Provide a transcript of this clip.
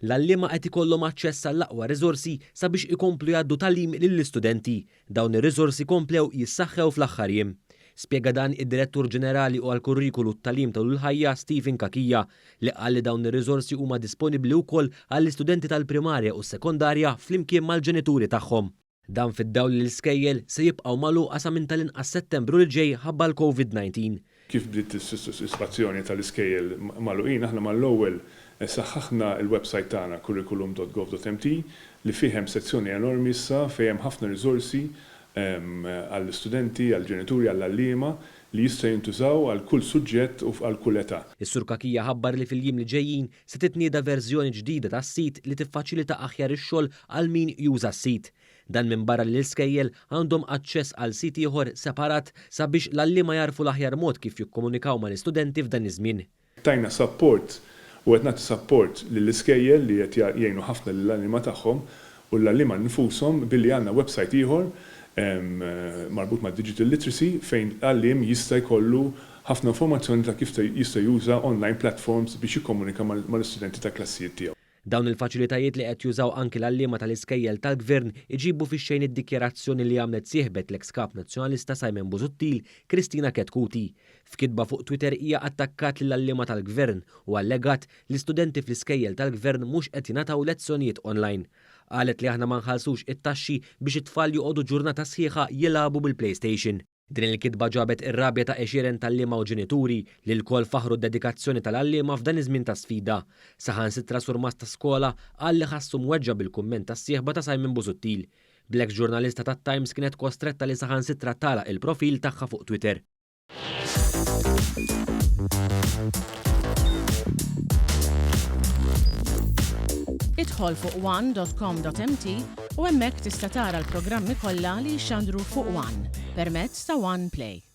L-għalliema qed ikollhom aċċess għall-aqwa riżorsi sabiex ikomplu jgħaddu tagħlim lill-istudenti. Dawn ir-riżorsi komplew jissaħħew fl-aħħar jiem. Spjega dan id-Direttur Ġenerali u għall-Kurrikulu u t-Tagħlim tul il-Ħajja Stephen Cachia li qal li dawn ir-riżorsi huma disponibbli wkoll għall-istudenti tal-primarja u s-sekondarja flimkien mal-ġenituri tagħhom. Dan fid-dawl li l-iskejjel se jibqgħu magħluqa sa minn tal-inqas Settembru li ġej ħabba l-Covid 19. Kif bdiet is-sitwazzjoni tal-iskejjel magħluqin, aħna mal-ewwel saħħaħna l-websajt tagħna curriculum.gov.mt li fih hemm sezzjoni enormi issa fejn hemm ħafna riżorsi għall-istudenti, għall-ġenituri, għall-għalliema li jista' jintużaw għal kull suġġett u għal kull età. Is-Sur Cachia ħabbar li fil-jiem li ġejjin se titnieda verżjoni ġdida tas-sit li tiffaċilita aħjar ix-xogħol għal min juża s-sit. Dan minbarra li l-iskejjel għandhom aċċess għal sit ieħor separat sabiex l-għalliema jagħrfu l-aħjar mod kif jikkomunikaw mal-istudenti f'dan iż-żmien. Tajna sapport u qed nagħtu sapport lill-iskejjel li qed jgħinu ħafna lill-għalliema tagħhom u l-għalliema nfushom billi għandna website ieħor marbut ma' digital literacy fejn l-għalliem jista' jkollu ħafna informazzjoni ta' kif jista' juża online platforms biex jikkomunika mal-istudenti tal-klassijiet tiegħu. Dawn il-faċilitajiet li qed jużaw anki l-għalliema tal-iskejjel tal-Gvern iġibu fix-xejn id-dikjarazzjoni li għamlet sieħbet l-eks Kap Nazzjonalista Simon Busuttil, Kristina Chetcuti. F'kitba fuq Twitter hija attakkat lill-għalliema tal-Gvern u allegat li studenti fl-iskejjel tal-Gvern mhux qed jingħataw lezzjonijiet online. Qalet li aħna ma nħallsux it-taxxi biex it-tfal joqogħdu ġurnata sħiħa jilagħbu bil-PlayStation. Din il-kitba ġabet ir-rabja ta' għexieren t'għalliema u ġenituri li lkoll faħħru d-dedikazzjoni tal-għalliema f'dan iż-żmien ta' sfida. Saħansitra surmast ta' skola qal li ħassu mweġġa' bil-kumment tas-sieħba ta' Simon Busuttil. Bl-eks ġurnalista tat-Times kienet kostretta li saħansitra tagħlaq il-profil tagħha fuq Twitter. Idħol fuq one.com.mt u hemmhekk tista' tara l-programmi kollha li jixxandru fuq One permezz ta' One Play.